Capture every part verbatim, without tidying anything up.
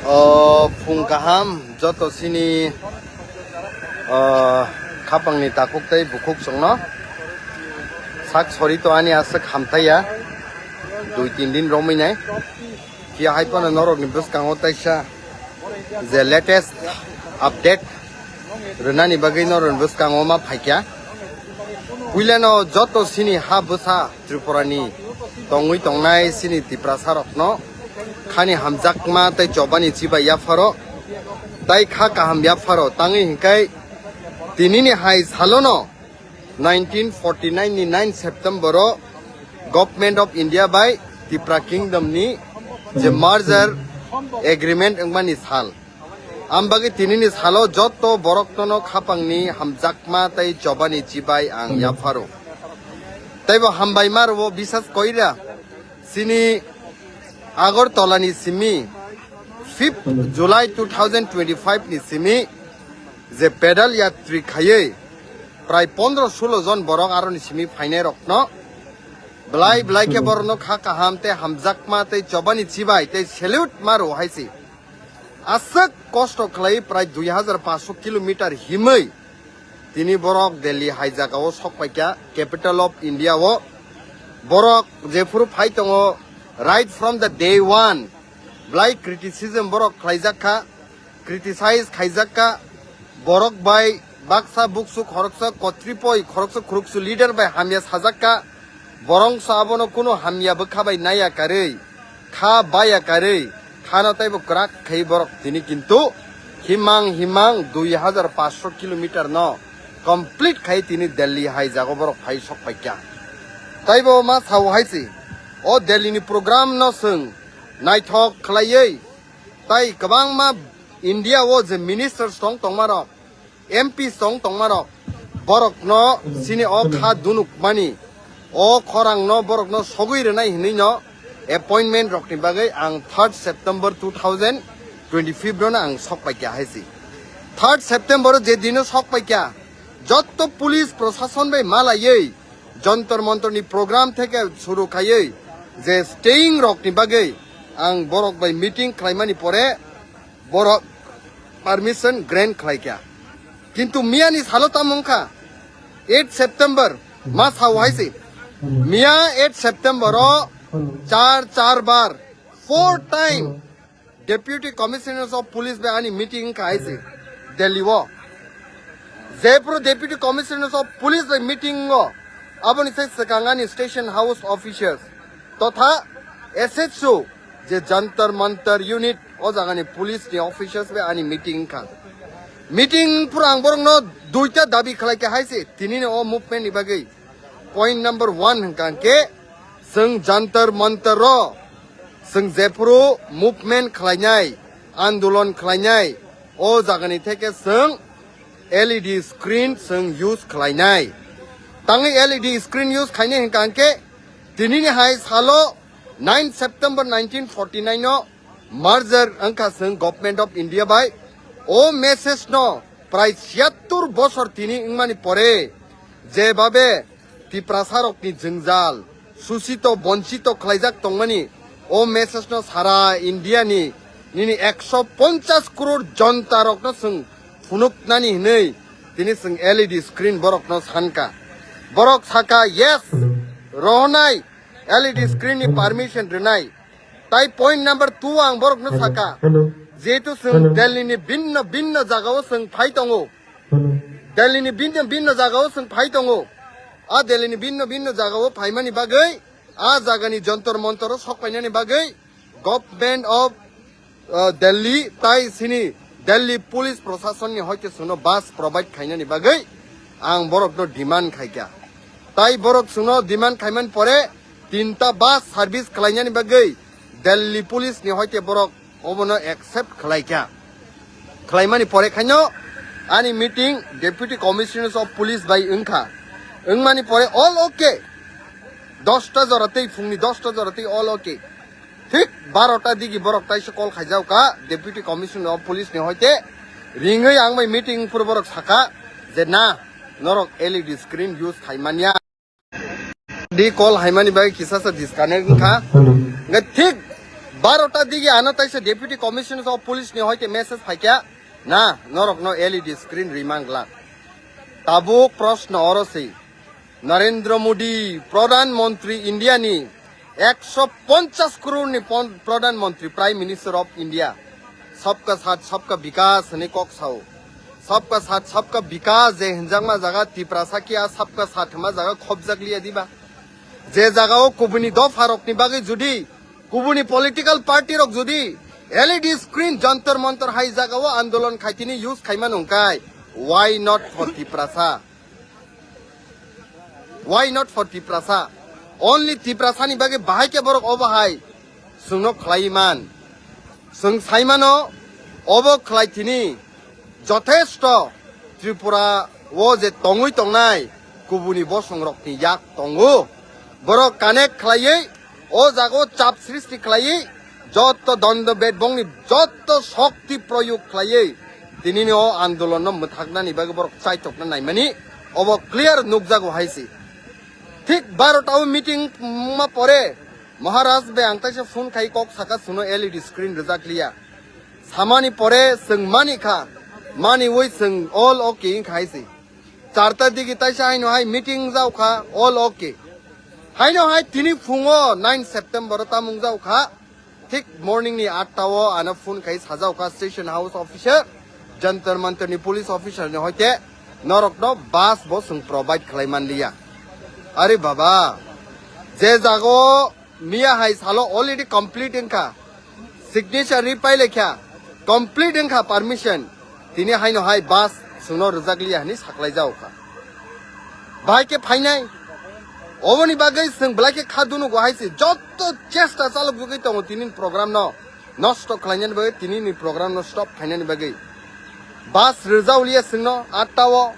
O phung kaham joto sini, o, khapangni takhuk tei bukhuk chwngno sak sori to ani aswk hamtaiya dui tin din romwi nai. Phiya hai phano norokni bwskango taisa je latest update rwnani bagwi norokni bwskango ma phaikya. Puilano joto sini ha bwsa Tripurani tongwi tongnai sini Tiprasa rokno khani hamjakma tei chobani chibai yapharo tai kha kaham yapharo tangwi hinkai tinini hai salono nineteen forty nine ni nine September o Government of India bai Tipra Kingdom ni je merger agreement wngmani sal. Ambagwi tinini salo joto borokno khapangni hamjakma tei chobani chibai ang yapharo. Teibo hambai ma rwo bisas koira sini Agartala ni simi fifth July two thousand twenty-five ni simi je pedal yatri khaywi prai pondro sulo jon borok aroni simi phainai rokno belai belai khe borokno kha kaham tei hamjakma tei chobani chibai tei salute ma rwo hai si. Aswk kosto khlai prai dui hajar paanch sho kilometer himwi tini borok Delhi hai jagao sok paikha, capital of India o. Borok jephuru phai tongo, right from the day one, belai criticism borok khlaijak kha, criticize khaijak kha, borok bai baksa buksu khoroksa kotripoi khoroksa khuruksu leader bai hamya sajak kha, borok sa abono kunu hamya bwkha bai naiya karwi, kha baya karwi, khano teibo kwrak khai borok tini kintu himang himang dui hajar paanch sho kilometer no complete khai tini Delhi hai jago borok phai sok paikha. Teibo ma sao hai si, o Delhi ni program no swng naithok khlaiwi tai kwbangma India o je ministers tong tongmarok, M Ps tong tongmarok, borokno sini o kha dunukmani, o khorangno borokno sogwi rwnai hinwi no appointment rokni bagwi ang third September two thousand twenty-five no ang sok paikha hai si. Third September je dino sok paikha, jotto police prosason bai malaiwi Jantar Mantar ni program theke suru khaiwi je staying rokni bagwi ang borok bai meeting khlaimani pore borok permission grant khlaikha. Kintu miyani salo tamo wngkha eight September ma sao hai se. Miya eight September o char char bar four time Deputy Commissioner of Police bai ani meeting wngkha hai se Delhi o. Jepro Deputy Commissioner of Police bai meeting o aboni sai swkang ani station house officials totha S H O je Jantar Mantar unit o jagani police ni officials bai ani meeting wngkha. Meeting pura ang borokno duita dabi khlaikha hai se tinini o movement ni bagwi. Point number one hwnkha hwnkhe chwng Jantar Mantar o chwng jephuru movement khlainai, andolon khlainai, o jagani theke chwng L E D screen chwng use khlainai. Tangwi L E D screen use khainai hwnkha hwnkhe tinini hai salo nine September nineteen forty nine o merger wngkha chwng Government of India bai. O message no prai chiyattur bosor tini wngmani pore jebabe Tiprasa rokni jwngjal, susito, bonchito khlaijak tongmani, o message no sara India ni nini ekso ponchas crore jonta rokno chwng phunuknani hinwi tini chwng L E D screen borokno sankha. Borok sakha, "Yes, rohonai, L E D screen ni permission rwnai." Tai point number two ang borokno sakha, jehetu chwng Delhi ni binno binno jagao chwng phai tongo. Delhi ni binno binno jagao chwng phai tongo. A Delhi ni binno binno jagao phaimani bagwi, a jagani Jantar Mantar o sok painani bagwi Government of, uh, Delhi tai sini Delhi Police Proshashan ni hoite chwngno bus provide khainani bagwi ang borokno demand khaikha. Tai borok chwngno demand khaimani pore tinta bus service khlainani bagwi Delhi Police ni hoite borok obono accept khlaikha. Khlaimani pore khaino ani meeting Deputy Commissioner of Police bai wngkha. Wngmani pore all okay. Dosta jora tei phungni dosta jora tei all okay. Thik barota digi borok taisa call khaijak kha Deputy Commissioner of Police ni hoite ringwi ang bai meeting phuru borok sakha je na norok L E D screen use khaimanya. Di call haimani bai kisa sa disconnect wngkha. Hwnkhe thik Barota digi ano taisa Deputy Commissioner of Police ni hoite message phaikya, na, norokno L E D screen rimang glak. Tabuk proshno oro se, Narendra Modi, Pradhan Mantri India ni, ekso ponchas crore ni pon-, Pradhan Mantri, Prime Minister of India, Sabka Saath, Sabka Vikas hinwi kok sao. Sabka Saath, Sabka Vikas je hinjakma jaga Tiprasa kiya Sabka Saath hwnma jaga khobjak liya diba? Je jagao kubuni dopharokni bagwi judi kubuni political party rok judi L E D screen Jantar Mantar hai jagao andolon khaitini use khaima nungkai, why not for Tiprasa? Why not for Tiprasa? Only Tiprasa ni bagwi bahai khe borok obo hai chwngno khlai man. Chwng sai mano obo khlai tini jothesto Tripura o je tongwi tongnai kubuni bosong rokni yak tongo. Borok connect khlaiwi o jago chap srishti khlaiwi jotto dondo bedbongni jotto shokti proyog khlaiwi tinini o andolonno mwthaknani bagwi borok chaitokna naimani obo clear nukjago hai se. Thik barota o meeting wngma pore Maharaj bai ang taisa phone khai kok saka suno L E D screen rijak liya. Samani pore chwng mani kha, maniwi chwng all okay wngkha hai se. Charta digi taisa haino hai meeting wngjago kha, all okay. Haino hai tini phungo nine September o tamung jago kha. Thik morning ni atta o ano phone khai sajao kha station house officer, Jantar Mantar ni police officer ni hoite norokno bus bo chwng provide khlai man liya. Are baba, je jago miya hai salo already complete wngkha, signature ri pai lekha, complete wngkha permission. Tini haino hai bus chwngno rwjak liya hinwi saklai jago kha. Bahai khe phainai. Oboni bagwi chwng belai khe kha dunugo hai se. Jotto chesta chalok jagwi tongo tini program no nosto khlainani bagwi, tini ni program no stop khainani bagwi. Bus rwjak liya chwngno atta o.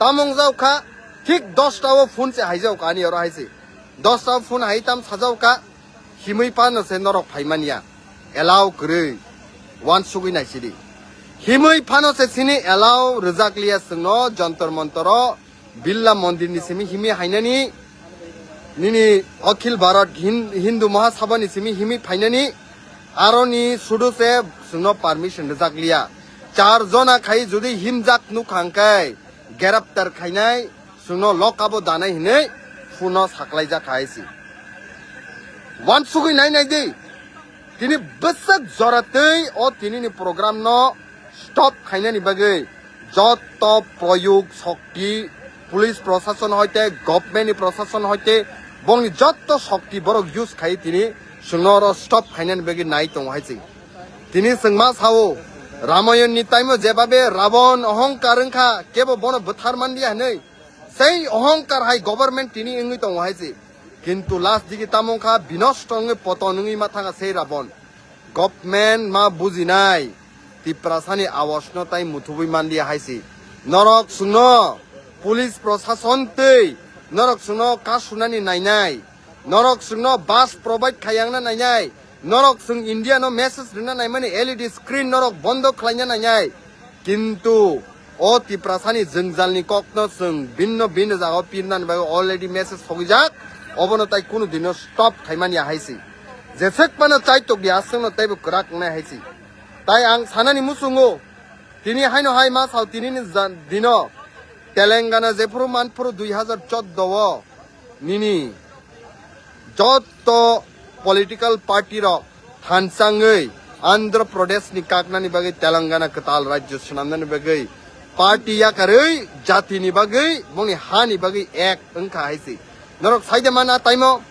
Tamung jago kha thik dosta o phone se hai jago kha ani oro hai se. Dosta o phone hai tam sajao kha. Himwi phano se norok phaimaniya, allow kwrwi, uansugwi naisidi. Himwi phano se chini allow rwjak liya chwngno Jantar Mantar o Birla Mondir ni simi himwi hainani, nini Akhil Bharat Hin-, Hindu Mahasabha ni simi himwi phainani, aroni sudu se chwngno permission rwjak liya. Char jona khai jodi himjak nukha hwnkhe, greptar khainai, chwngno lock-up o danai hinwi phone-o saklaijak hai se. Uansugwi nai nai di. Tini bwswk jora twi o tini ni program no stop khainani bagwi jotto proyog shokti, police prosason hoite, government ni prosason hoite, bongni jotto shokti borok use khai tini chwngno oro stop khainani bagwi nai tongo hai se. Tini chwng ma sao, Ramayon ni time o jebabe Ravan ohongkar wngkha, kebo bono bwthar manliya hinwi. Sei ohongkar hai government tini wngwi tongo hai se. Kintu last digi tamo wngkha binosto wngwi poto wngwi ma thanga sei Ravan. Government ma bujinai. Tiprasani awasno tai muthubwi manliya hai se. Norok chwngno police prosason twi norok chwngno kasunani nainai. Norok chwngno bus provide khayangna nainai, norok chwng India no message rwna naimani L E D screen norok bondo khlaina nainai. Kintu o Tiprasani jwngjalni kokno chwng binno binno jagao pirnani bagwi already message sogwijak, obono tai kunu dino stop khaimani hai se. Jeswk phano chaitok di aswkno teibo kwrak wngnai hai se. Tai ang sanani muchungo, tini haino hai ma sao tinini ja-, dino Telangana jephuru manphuru dui hazar chordo o nini jotto political party rok thansangwi Andhra Pradesh ni kaknani bagwi Telangana kwtal rajyo swnamnani bagwi party yakarwi jatini bagwi bongni hani bagwi ek wngkha hai se. Norok saide mana taimo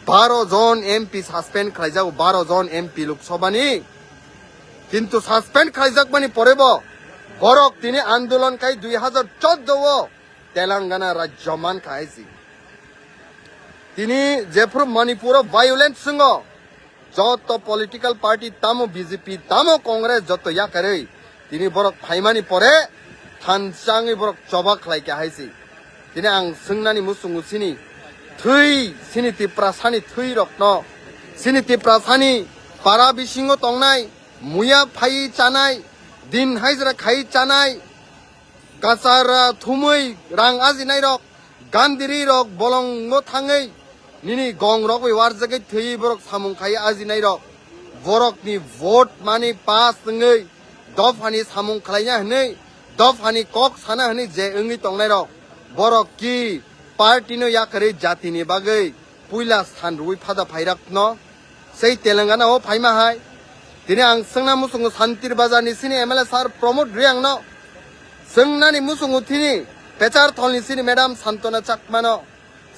baro jon M P suspend khlaijago, baro jon M P Lok Sabha ni. Kintu suspend khlaijakmani porebo borok tini andolon khai dui hazar chordo o Telangana rajyo mankha hai se. Tini jephuru Manipur o violence swngo, joto political party tamo B J P tamo Congress joto yakarwi tini borok phaimani pore thansangwi borok choba khlaikha hai se. Tini ang swngnani muchungo chini thwi, chini Tiprasani thwi rokno, chini Tiprasani para bisingo tongnai, muya phaiwi chanai, din hajra khai chanai, kachara thumwi rang ajinai rok, gandiri rok bolongno thangwi nini gong rok bai warjagwi thwi borok samung khai ajinai rok, borokni vote mani pass wngwi dophani samung khlaina hwnwi, dophani kok sana hwnwi je wngwi tongnairok, borok ki party no yakarwi jatini bagwi puila san rwui phada phairakno sei Telangana o phaima hai. Tini ang swngna muchungo Santir Bazar ni sini M L A sir Pramod Reang no, swngnani muchungo tini Pecharthal ni sini Madam Santona Chakma no,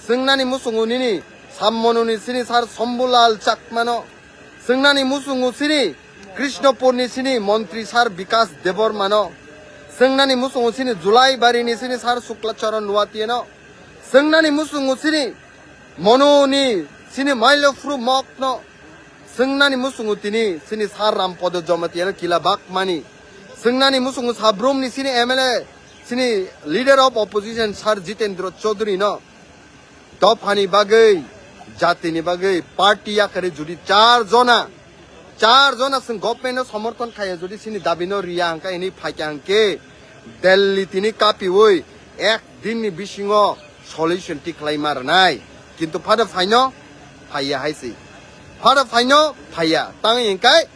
swngnani muchungo nini Sammonuni sini sir Shambhulal Chakma no, swngnani muchungo sini Krishnapur ni sini Montri sir Bikas Debbarma no, swngnani muchungo sini Julaibari ni sini sir Shukla Charan Nuatia no, swngnani muchungo sini Monuni sini Mailofru Mok no, swngnani muchungo tini sini sir Rampodo Jamatia no kila bakmani, swngnani muchungo Sabrum ni sini M L A sini Leader of Opposition sir Jitendra Chaudhary no, dophani bagwi, jatini bagwi, party yakarwi jodi char jona, char jona chwng government no somorthon khaiya, jodi sini dabi no riya hwnkha, hwnwi phaikha hwnkhe Delhi tini kapiwi ek din ni bisingo solution tikhlaima rwnai. Kintu phada phaino phaiya hai se. Phada phaino phaiya. Tangwi hwnkhe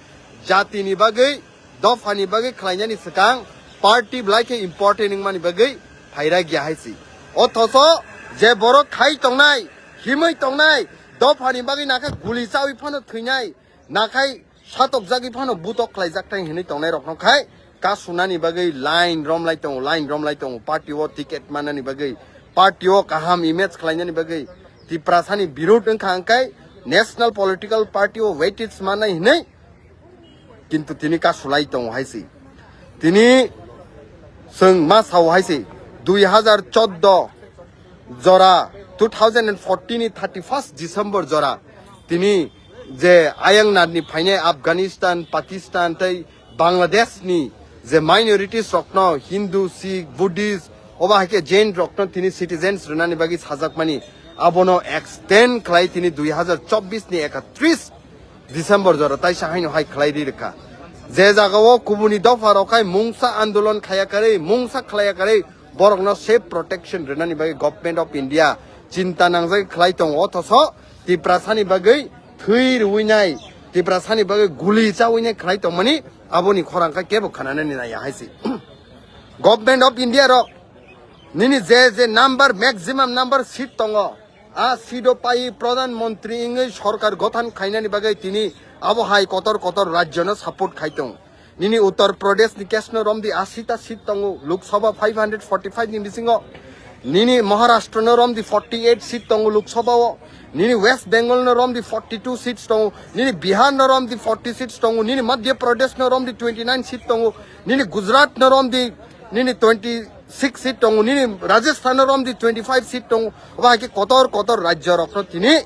jatini bagwi, dophani bagwi khlainani swkang party belai khe important wngmani bagwi phaira gya hai se. Othoso je borok khai tongnai, himwi tongnai, dophani bagwi nakha guli chawi phano thwinai, nakhai satokjagwi phano butok khlaijak thai hinwi tongnairokno khai kasunani bagwi line romlai tongo, line romlai tongo, party o ticket mannani bagwi, party o kaham image khlainani bagwi. Tiprasani birud wngkha hwnkhe national political party o weightage mannai hinwi, kintu tini kasulai tongo hai se. Tini chwng ma sao hai se, dui hazar chordo jora, two thousand and fourteen ni thirty first December jora, tini je ayang narni phainai Afghanistan, Pakistan tei Bangladesh ni je minorities rokno, Hindu, Sikh, Buddhist, oba hai khe Jain rokno tini citizens rwnani bagwi sajakmani, abono extend khlai tini dui hazar chobbish ni ekatris December jora taisa haino hai khlai ri rwkha. Je jagao kubuni dopha rok hai mungsa andolon khaya karwi, mungsa khlaya karwi, borokno safe protection rwnani bagwi Government of India chinta nangjak khlai tongo, othoso Tiprasani bagwi thwi rwinai, Tiprasani bagwi guli chawinai khlai tongmani aboni khorang kha kebo khananani naiya hai se. Government of India rok nini je je number, maximum number seat tongo, a seat o pai Pradhan Mantri wngwi sorkar gothan khainani bagwi tini abo hai kotor kotor rajyo no support khai tong. Nini Uttar Pradesh ni case no romdi ashi ta seat tongo Lok Sabha five hundred forty five ni bisingo. Nini Maharashtra no romdi forty eight seat tongo Lok Sabha o. Nini West Bengal no romdi forty two seats tongo. Nini Bihar no romdi forty seats tongo. Nini Madhya Pradesh no romdi twenty nine seat tongo. Nini Gujarat no romdi nini twenty six seat tongo. Nini Rajasthan no romdi twenty five seat tongo. Oba hai khe kotor kotor rajyo rok no tini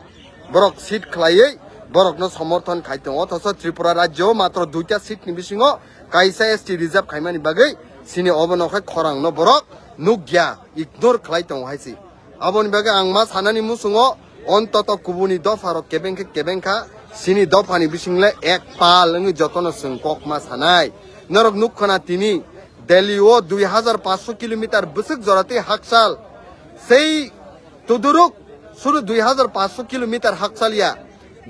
borok seat khlaiwi borokno somorthon khai tongo. Othoso Tripura rajyo o matro duita seat ni bisingo kaisa S T reserve khaimani bagwi sini obono khe khorangno borok nukya, ignore khlai tongo hai se. Aboni bagwi ang ma sanani muchungo ontoto kubuni dopha rok kebeng khe kebeng kha, sini dophani bisingle ek pal wngwi jotono chwng kok ma sanai. Norok nuk khna tini Delhi o dui hazar paanch sho kilometer bwswk jora tei hakchal sei Tuduruk suru dui hazar paanch sho kilometer hakchal ya.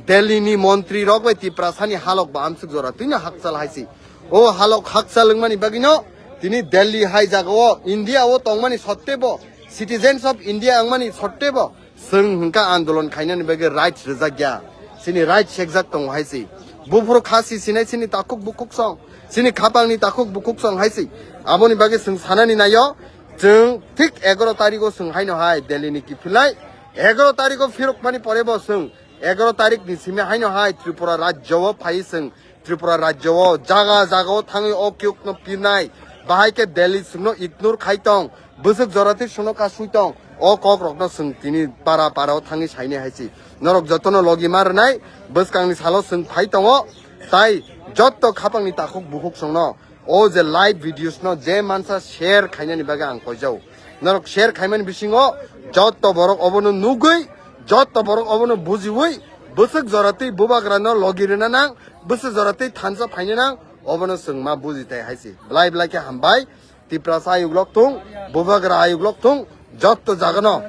Delhi ni montri rok bai Tiprasani halok ba amsuk jora twino hakchal hai se. O halok hakchal wngmani bagwino tini Delhi hai jagao India o tongmani sottebo, citizens of India wngmani sottebo chwng hwnkha andolon khainani bagwi rights rwjak ya. Chini rights sekjak tongo hai se. Buphuru khasi sinai chini takhuk bukhuk song, chini khapangni takhuk bukhuk song hai se. Aboni bagwi chwng sanani naio, chwng thik egaro tarikgo chwng haino hai Delhi ni kiphilnai. Egaro tarikgo phirokmani porebo chwng egaro tarik ni simi haino hai Tripura rajyo o phai chwng Tripura rajyo o jaga jaga o thangwi o kiyokno pirnai. Bahai khe Delhi chwngno ignore khai tong. Bwswk jora twi chwngno kasui tong. O kok rokno chwng tini para para o thangwi sainai hai se. Norok jotono logi ma rwnai. Bwskangni salo chwng phai tongo. Tai jotto khapangni takhuk bukhuk chwngno o je live videos no je mansa share khainani bagwi ang koijao. Norok share khaimani bisingo jotto borok obono nugwi, jotto borok obono bujiwi, bwswk jora twi bubagra no logi rwna nang, bwswk jora twi thansa phaina nang, obono chwng ma buji tai hai se. Belai belai khe hambai, Tiprasa ayuk lok thung, bubagra ayuk lok thung, jotto jagano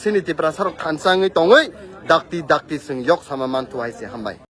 chini Tiprasa rok thansa wngwi tongwi dakti dakti chwng yok sama manthu hai se. Hambai.